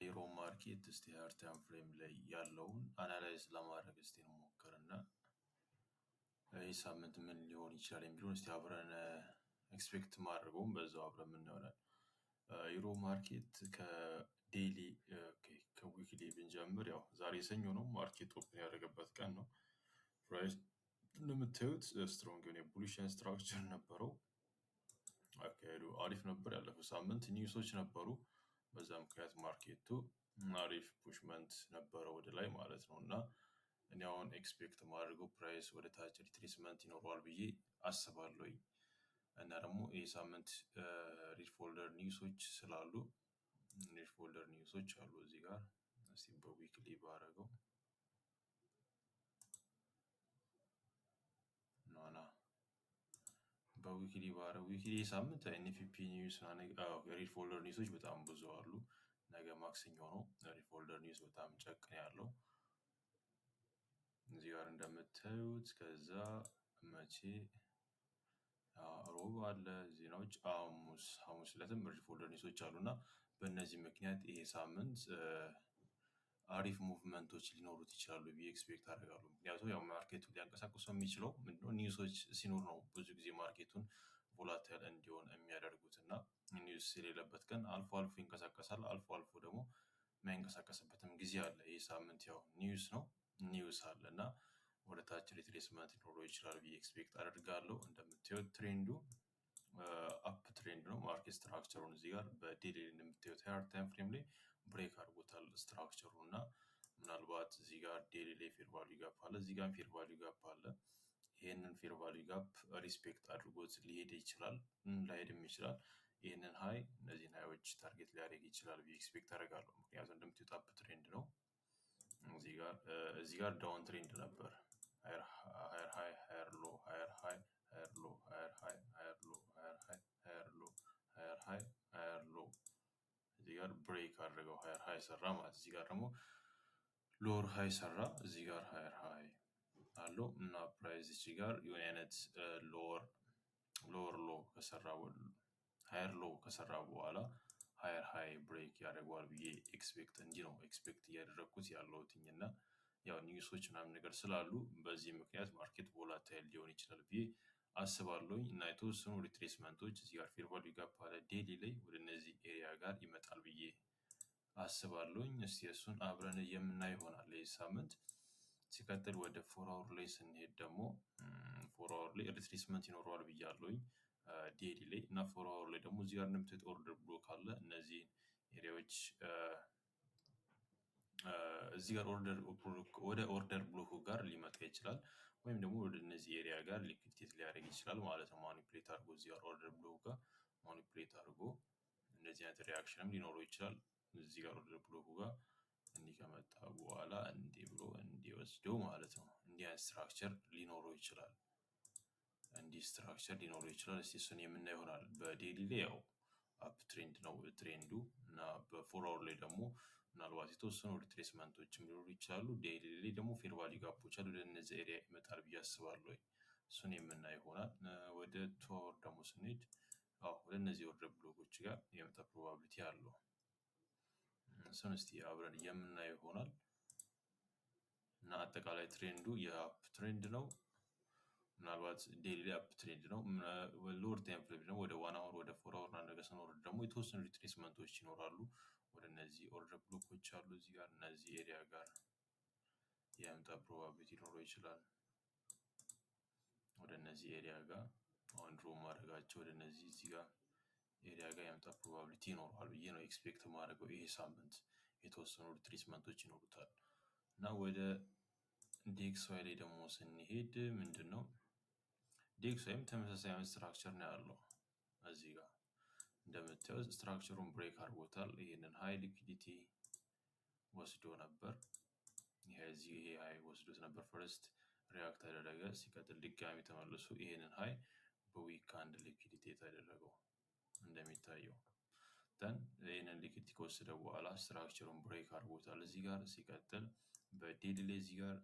Euro market እስቲ higher time frame ላይ ያለውን analyze ለማድረግ እስቲ እንሞክር እና ይህ ሳምንት ምን ሊሆን ይችላል የሚለውን እስቲ አብረን expect ማድረገውም በዛው አብረን የምናየው። Euro market ከ daily ከ weekly ብንጀምር፣ ያው ዛሬ ሰኞ ነው። Market open ያደረገበት ቀን ነው። Price እንደምታዩት strong የሆነ bullish structure ነበረው። አካሄዱ አሪፍ ነበር። ያለፈው ሳምንት news ኦች ነበሩ። በዛ ምክንያት market ኡ አሪፍ pushment ነበረው ወደ ላይ ማለት ነው። እና እኔ አሁን expect ማድረገው price ወደ ታች retracement ይኖረዋል ብዬ አስባለሁኝ። እና ደግሞ ይህ ሳምንት red folder news ኦች ስላሉ፣ red folder news ኦች አሉ እዚህ ጋር። እስቲ በ weekly ባረገው ና በ weekly ባረገው፣ weekly ሳምንት NFP news፣ red folder news ኦች በጣም ብዙ አሉ። ነገ ማክሰኞ ነው። Red folder news በጣም ጨቅ ነው ያለው እዚህ ጋር እንደምታዩት። ከዛ መቼ ሮብ አለ ዜናዎች፣ ሐሙስ ዕለትም red folder news ኦች አሉ። እና በእነዚህ ምክንያት ይሄ ሳምንት አሪፍ movement ኦች ሊኖሩት ይችላሉ ብዬ expect አደርጋለሁ። ምክንያቱም ያው market ኡን ሊያንቀሳቅሰው የሚችለው ምንድነው? News ኦች ሲኖር ነው ብዙ ጊዜ market ኡን volatile እንዲሆን የሚያደርጉት። እና news የሌለበት ቀን አልፎ አልፎ ይንቀሳቀሳል፣ አልፎ አልፎ ደግሞ የማይንቀሳቀስበትም ጊዜ አለ። ይህ ሳምንት ያው news ነው፣ news አለ እና ወደ ታች retracement ሊኖረው ይችላል ብዬ expect አደርጋለሁ። እንደምታዩት trend ኡ up trend ነው። Market structure ኡን እዚህ ጋር በ daily እንደምታዩት higher time frame ላይ break አድርጎታል structure ኡ። እና ምናልባት እዚህ ጋር daily ላይ fair value gap አለ፣ እዚህ ጋር fair value gap አለ። ይህንን fair value gap respect አድርጎት ሊሄድ ይችላል፣ ላይሄድም ይችላል። ይህንን high፣ እነዚህን high ኦች target ሊያደርግ ይችላል ብዬ expect አደርጋለሁ። ምክንያቱም እንደምታዩት up trend ነው። እዚህ ጋር down trend ነበር። Higher high፣ higher low፣ higher high፣ higher low፣ higher high፣ higher low፣ higher high፣ higher low፣ higher high፣ higher low። እዚህ ጋር break አድርገው higher high ሰራ ማለት፣ እዚህ ጋር ደግሞ lower high ሰራ። እዚህ ጋር higher high አለው እና price እዚህ ጋር የሆነ አይነት lower low ከሰራ፣ higher low ከሰራ በኋላ higher high break ያደርገዋል ብዬ expect እንዲህ ነው expect እያደረግኩት ያለሁትኝ። እና ያው news ኦች ምናምን ነገር ስላሉ በዚህ ምክንያት market volatile ሊሆን ይችላል ብዬ አስባለሁኝ። እና የተወሰኑ retracement ኦች፣ እዚህ ጋር fair value gap አለ daily ላይ፣ ወደ እነዚህ area ጋር ይመጣል ብዬ አስባለሁኝ። እስቲ እሱን አብረን የምናይ ይሆናል ይህ ሳምንት። ሲቀጥል ወደ 4 hour ላይ ስንሄድ ደግሞ 4 hour ላይ retracement ይኖረዋል ብያለሁኝ daily ላይ። እና 4 hour ላይ ደግሞ እዚህ ጋር እንደምታዩት order block አለ። እነዚህን area ዎች እዚህ ጋር ወደ order block ኡ ጋር ሊመጣ ይችላል፣ ወይም ደግሞ ወደ እነዚህ area ጋር liquidate ሊያደርግ ይችላል ማለት ነው። Manipulate አድርጎ እዚህ ጋር order block ጋር manipulate አድርጎ እንደዚህ አይነት reaction ም ሊኖረው ይችላል። እዚህ ጋር order block ኡ ጋር እንዲህ ከመጣ በኋላ እንዲህ ብሎ እንዲህ ወስደው ማለት ነው። እንዲህ አይነት structure ሊኖረው ይችላል። እንዲህ structure ሊኖረው ይችላል። እስቲ እሱን የምናየው ይሆናል። በ daily ላይ ያው up trend ነው trend ኡ። እና በ 4 hour ላይ ደግሞ ምናልባት የተወሰኑ retracement ኦችም ሊኖሩ ይችላሉ። Daily ላይ ደግሞ fair value gap ኦች አሉ። ወደ እነዚህ area ይመጣል ብዬ አስባለሁ። እሱን የምናየው ይሆናል። ወደ 2 hour ደግሞ ስንሄድ ወደ እነዚህ order block ኦች ጋር የመጣ probability አለው። እሱን እስቲ አብረን የምናየው ይሆናል። እና አጠቃላይ trend ኡ የ up trend ነው። ምናልባት daily ላይ up trend ነው። Lower time frame ደግሞ ወደ 1 hour፣ ወደ 4 hour እና ነገር ስንወርድ ደግሞ የተወሰኑ retracement ኦች ይኖራሉ። ወደ እነዚህ order block ኦች አሉ እዚህ ጋር፣ እነዚህ area ጋር የመምጣት probability ሊኖረው ይችላል። ወደ እነዚህ area ጋር አሁን draw ማድረጋቸው ወደ እነዚህ እዚህ ጋር area ጋር የመምጣት probability ይኖረዋል ብዬ ነው expect ማድረገው። ይሄ ሳምንት የተወሰኑ retracement ኦች ይኖሩታል። እና ወደ DXY ላይ ደግሞ ስንሄድ ምንድን ነው? DXY ም ተመሳሳይ አይነት structure ነው ያለው። እዚህ ጋር እንደምታዩት structure ኡን break አድርጎታል። ይህንን high liquidity ወስዶ ነበር። ይሄ እዚህ ይሄ high ወስዶት ነበር። First react አደረገ። ሲቀጥል ድጋሚ ተመልሶ ይሄንን high በ wick candle liquidity ያደረገው እንደሚታየው። Then ይህንን liquidity ከወሰደ በኋላ structure ኡን break አድርጎታል እዚህ ጋር። ሲቀጥል በ daily ላይ እዚህ ጋር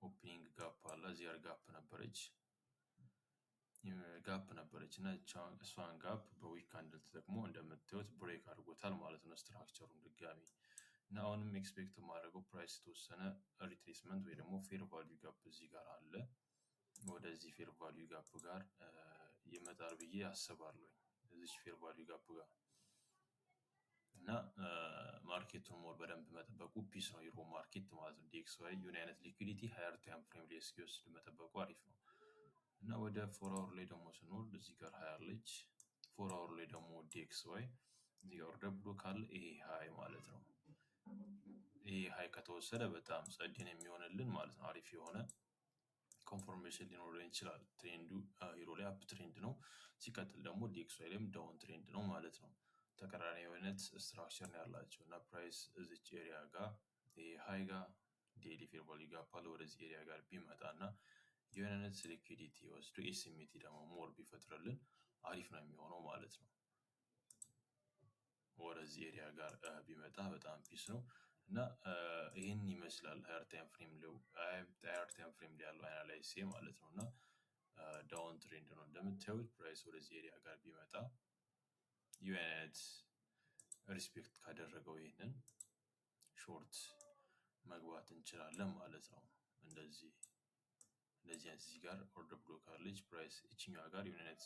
opening gap አለ። እዚህ ጋር gap ነበረች። Gap ነበረች እና እሷን gap በ wick candle ተጠቅሞ እንደምታዩት break አድርጎታል ማለት ነው structure ኡን ድጋሚ። እና አሁንም expect የማደርገው price የተወሰነ retracement ወይ ደግሞ fair value gap እዚህ ጋር አለ፣ ወደዚህ fair value gap ጋር ይመጣል ብዬ አስባለሁኝ፣ እዚች fair value gap ጋር። እና market ኡን more በደንብ መጠበቁ peace ነው፣ ዩሮ market ማለት ነው። DXY የሆነ አይነት liquidity higher time frame ላይ እስኪወስድ መጠበቁ አሪፍ ነው። እና ወደ 4 hour ላይ ደግሞ ስንወርድ እዚህ ጋር high አለች። 4 hour ላይ ደግሞ DXY እዚህ ጋር order block አለ። ይሄ high ማለት ነው። ይሄ high ከተወሰደ በጣም ጸድን የሚሆንልን ማለት ነው። አሪፍ የሆነ confirmation ሊኖረን ይችላል። Trend ኡ ዩሮ ላይ uptrend ነው። ሲቀጥል ደግሞ DXY ላይም downtrend ነው ማለት ነው። ተቀራራቢ አይነት structure ነው ያላቸው። እና price እዚች area ጋር፣ ይሄ high ጋር daily fair value gap አለ፣ ወደዚህ area ጋር ቢመጣ እና የሆነ አይነት liquidity ወስዶ SMT ደግሞ more ቢፈጥርልን አሪፍ ነው የሚሆነው ማለት ነው። ወደዚህ area ጋር ቢመጣ በጣም peace ነው። እና ይህን ይመስላል higher time frame ላይ ያለው analysis ማለት ነው። እና downtrend ነው እንደምታዩት። Price ወደዚህ area ጋር ቢመጣ፣ የሆነ አይነት respect ካደረገው ይህንን short መግባት እንችላለን ማለት ነው። እንደዚህ እንደዚህ አይነት እዚህ ጋር order block አለች። Price እችኛዋ ጋር የሆነ አይነት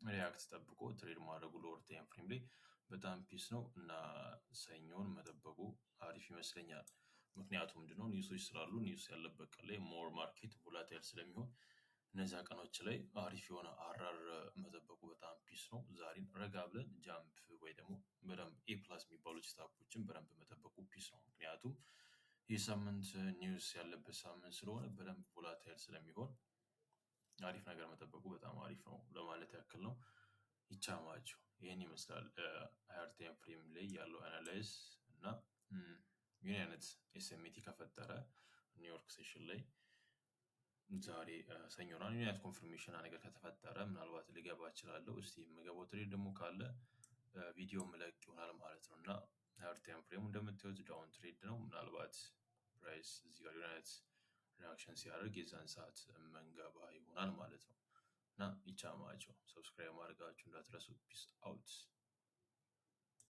react ጠብቆ trade ማድረጉ lower time frame ላይ በጣም peace ነው። እና ሰኞን መጠበቁ አሪፍ ይመስለኛል። ምክንያቱም ምንድነው፣ news ኦች ስላሉ news ያለበት ቀን ላይ more market volatile ስለሚሆን እነዚያ ቀኖች ላይ አሪፍ የሆነ RR መጠበቁ በጣም peace ነው። ዛሬን ረጋ ብለን jump ወይ ደግሞ በደንብ A+ የሚባሉ setup ኦችን በደንብ መጠበቁ peace ነው። ምክንያቱም ይህ ሳምንት news ያለበት ሳምንት ስለሆነ በደንብ volatile ስለሚሆን አሪፍ ነገር መጠበቁ በጣም አሪፍ ነው ለማለት ያክል ነው። ይቻማችሁ። ይህን ይመስላል higher time frame ላይ ያለው analysis። እና ይህን አይነት SMT ከፈጠረ ኒውዮርክ session ላይ ዛሬ ሰኞ ነው። ይህን አይነት confirmation ነገር ከተፈጠረ ምናልባት ልገባ እችላለሁ። እስቲ የምገባው trade ደግሞ ካለ ቪዲዮ ምለቅ ይሆናል ማለት ነው። እና higher time frame ኡ እንደምታዩት downtrend ነው። ምናልባት price እዚህ ጋር የሆነ አይነት reaction ሲያደርግ የዛን ሰዓት መንገባ ይሆናል ማለት ነው። እና ይቻማቸው። Subscribe ማድረጋችሁ እንዳትረሱ። Peace out.